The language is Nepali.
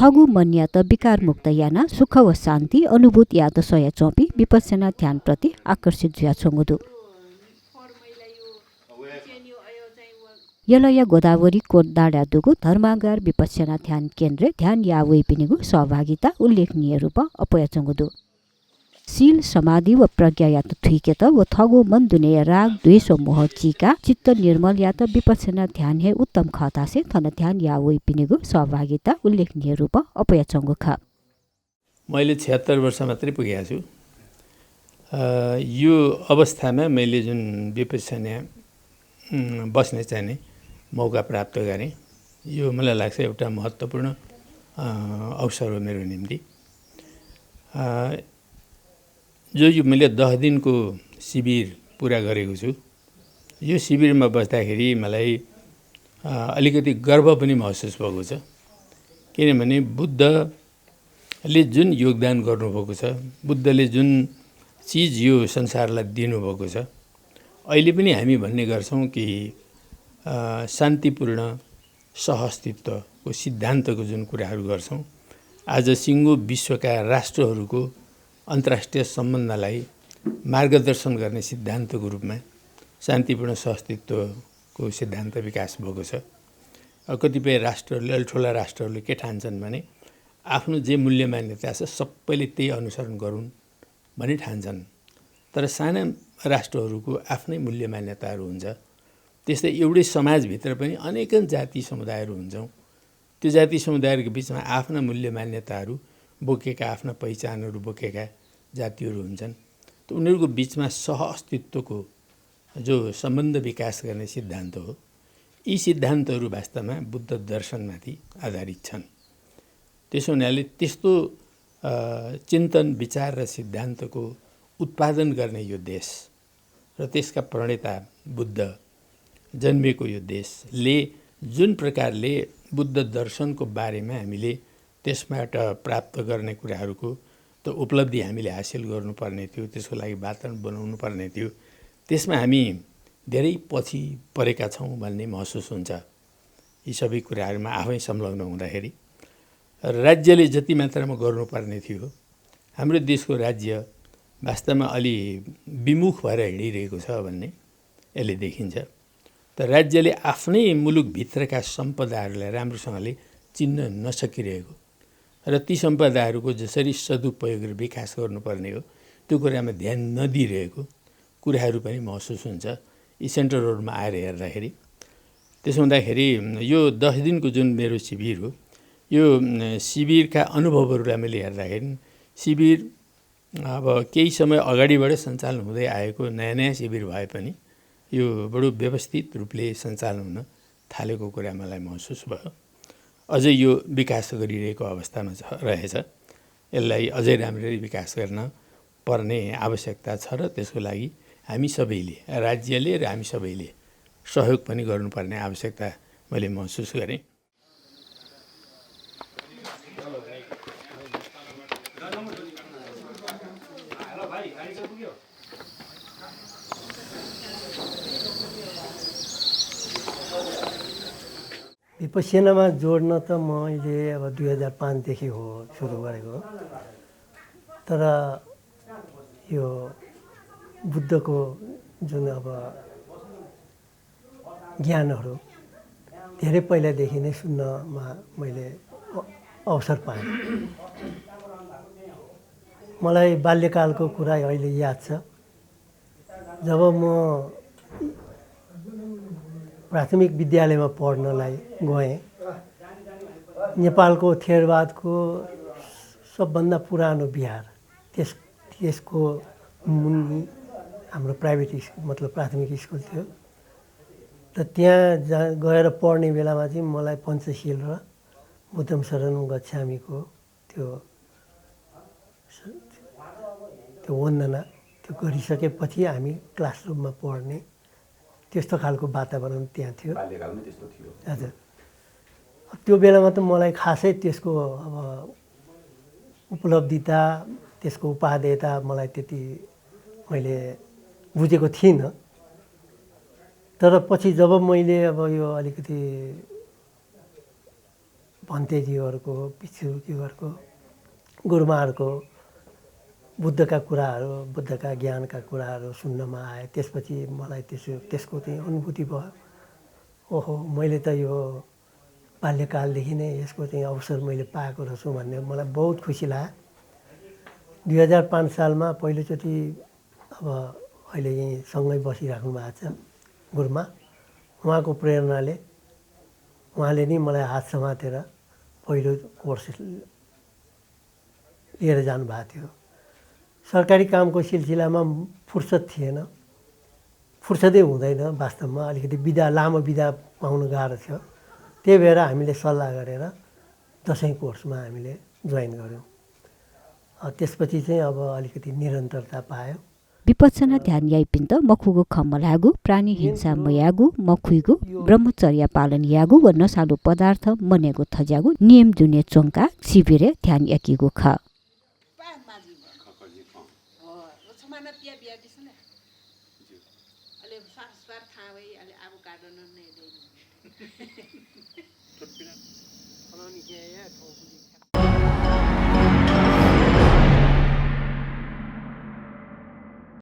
थगु मन या त विकारमुक्त याना सुख व शान्ति अनुभूत या त सय चौपी विपස්සना ध्यानप्रति आकर्षित जुया छोङ्गुदु यलया गोदावरी कोट दाड्यादुगु धर्मागार विपස්සना ध्यान केन्द्र ध्यान या वेपिनिगु सहभागिता उल्लेखनीय रूप अपया चंगुदु शील समाधि व प्रज्ञा या त थुइकेत व थगो मन दुने राग द्वेष व मोह चिका चित्त निर्मल या त विपස්සना ध्यान हे उत्तम खतासे थन ध्यान या वेपिनिगु सहभागिता उल्लेखनीय रूप अपया चंगु ख मैले 76 वर्ष मात्रै पुगेको छु यो अवस्थामा मैले जुन विपස්සना बस्ने चाहिने मौका प्राप्त गरेँ यो मलाई लाग्छ एउटा महत्त्वपूर्ण अवसर हो मेरो निम्ति यो मैले 10 दिनको शिविर पुरा गरेको छु यो शिविरमा बस्दाखेरि मलाई अलिकति गर्व पनि महसुस भएको छ किनभने बुद्धले जुन योगदान गर्नुभएको छ बुद्धले जुन चीज यो संसारलाई दिनुभएको छ अहिले पनि हामी भन्ने गर्छौं कि शान्तिपूर्ण सहअस्तित्वको सिद्धान्तको जुन कुराहरू गर्छौं आज सिङ्गो विश्वका राष्ट्रहरूको अन्तर्राष्ट्रिय सम्बन्धलाई मार्गदर्शन गर्ने सिद्धान्तको रूपमा शान्तिपूर्ण सहअस्तित्वको सिद्धान्त विकास भएको छ कतिपय राष्ट्रहरूले ठुला राष्ट्रहरूले के ठान्छन् भने आफ्नो जे मूल्य मान्यता छ सबैले त्यही अनुसरण गरून् भनी ठान्छन् तर साना राष्ट्रहरूको आफ्नै मूल्य मान्यताहरू हुन्छ त्यस्तै एउटै समाजभित्र पनि अनेकन जाति समुदायहरू हुन्छौँ त्यो जाति समुदायहरूको बिचमा आफ्ना मूल्य मान्यताहरू बोकेका आफ्ना पहिचानहरू बोकेका जातिहरू हुन्छन् त उनीहरूको बिचमा सहअस्तित्वको जो सम्बन्ध विकास गर्ने सिद्धान्त हो यी सिद्धान्तहरू वास्तवमा बुद्ध दर्शनमाथि आधारित छन् त्यसो हुनाले त्यस्तो चिन्तन विचार र सिद्धान्तको उत्पादन गर्ने यो देश र त्यसका प्रणेता बुद्ध जन्मेको यो देशले जुन प्रकारले बुद्ध दर्शनको बारेमा हामीले त्यसबाट प्राप्त गर्ने कुराहरूको त उपलब्धि हामीले हासिल गर्नुपर्ने थियो त्यसको लागि वातावरण बनाउनु पर्ने थियो त्यसमा हामी धेरै पछि परेका छौँ भन्ने महसुस हुन्छ यी सबै कुराहरूमा आफै संलग्न हुँदाखेरि राज्यले जति मात्रामा गर्नुपर्ने थियो हाम्रो देशको राज्य वास्तवमा अलि विमुख भएर हिँडिरहेको छ भन्ने यसले देखिन्छ तर राज्यले आफ्नै मुलुकभित्रका सम्पदाहरूलाई राम्रोसँगले चिन्न नसकिरहेको र ती सम्पदाहरूको जसरी सदुपयोग र विकास गर्नुपर्ने हो त्यो कुरामा ध्यान नदिइरहेको कुराहरू पनि महसुस हुन्छ यी सेन्टरहरूमा आएर हेर्दाखेरि त्यसो हुँदाखेरि यो 10 दिनको जुन मेरो शिविर हो यो शिविरका अनुभवहरूलाई मैले हेर्दाखेरि शिविर अब केही समय अगाडिबाटै सञ्चालन हुँदै आएको नयाँ शिविर भए पनि यो बडो व्यवस्थित रूपले सञ्चालन हुन थालेको कुरा मलाई महसुस भयो अझै यो विकास गरिरहेको अवस्थामा रहेछ यसलाई अझै राम्ररी विकास गर्न पर्ने आवश्यकता छ र त्यसको लागि हामी सबैले राज्यले र हामी सबैले सहयोग पनि गर्नुपर्ने आवश्यकता मैले महसुस गरेँ विपස්සनामा जोड्न त मैले अब 2005 देखि हो सुरु गरेको तर यो बुद्धको जुन अब ज्ञानहरू धेरै पहिलादेखि नै सुन्नमा मैले अवसर पाएँ मलाई बाल्यकालको कुरा अहिले याद छ जब म प्राथमिक विद्यालयमा पढ्नलाई गएँ नेपालको थेरवादको सबभन्दा पुरानो बिहार त्यसको मुनि हाम्रो प्राइभेट मतलब प्राथमिक स्कुल थियो र त्यहाँ गएर पढ्ने बेलामा चाहिँ मलाई पञ्चशील र बुद्धम शरणम गच्छामीको त्यो वन्दना त्यो गरिसकेपछि हामी क्लासरुममा पढ्ने त्यस्तो खालको वातावरण त्यहाँ थियो हजुर त्यो बेलामा त मलाई खासै त्यसको अब उपलब्धिता त्यसको उपादेयता मलाई त्यति मैले बुझेको थिइनँ तर पछि जब मैले अब यो अलिकति भन्तेजीहरूको भिक्षुजीहरूको गुरुमाहरूको बुद्धका कुराहरू बुद्धका ज्ञानका कुराहरू सुन्नमा आए। त्यसपछि मलाई त्यसको चाहिँ अनुभूति भयो। ओहो मैले त यो बाल्यकालदेखि नै यसको चाहिँ अवसर मैले पाएको रहेछु भन्ने मलाई बहुत खुसी लाग्यो। 2005 सालमा पहिलोचोटि अब अहिले यहीँ सँगै बसिराख्नु भएको छ गुरुमा। उहाँको प्रेरणाले उहाँले नै मलाई हात समातेर पहिलो कोर्स लिएर जानुभएको थियो। सरकारी कामको सिलसिलामा फुर्सद थिएन, फुर्सदै हुँदैन वास्तवमा। अलिकति बिदा लामो बिदा पाउनु गाह्रो थियो। त्यही भएर हामीले सल्लाह गरेर दसैँ कोर्समा हामीले जोइन गऱ्यौँ। त्यसपछि चाहिँ अब अलिकति निरन्तरता पायो। विपक्षना ध्यान याइपिन्त मखुगो खम्मलागु प्राणी हिंसा मयागु मखुइगु ब्रह्मचर्य पालन यागु व नसालु पदार्थ मनेगु थज्यागु नियम जुने चोङका शिविरे ध्यान याकिगु ख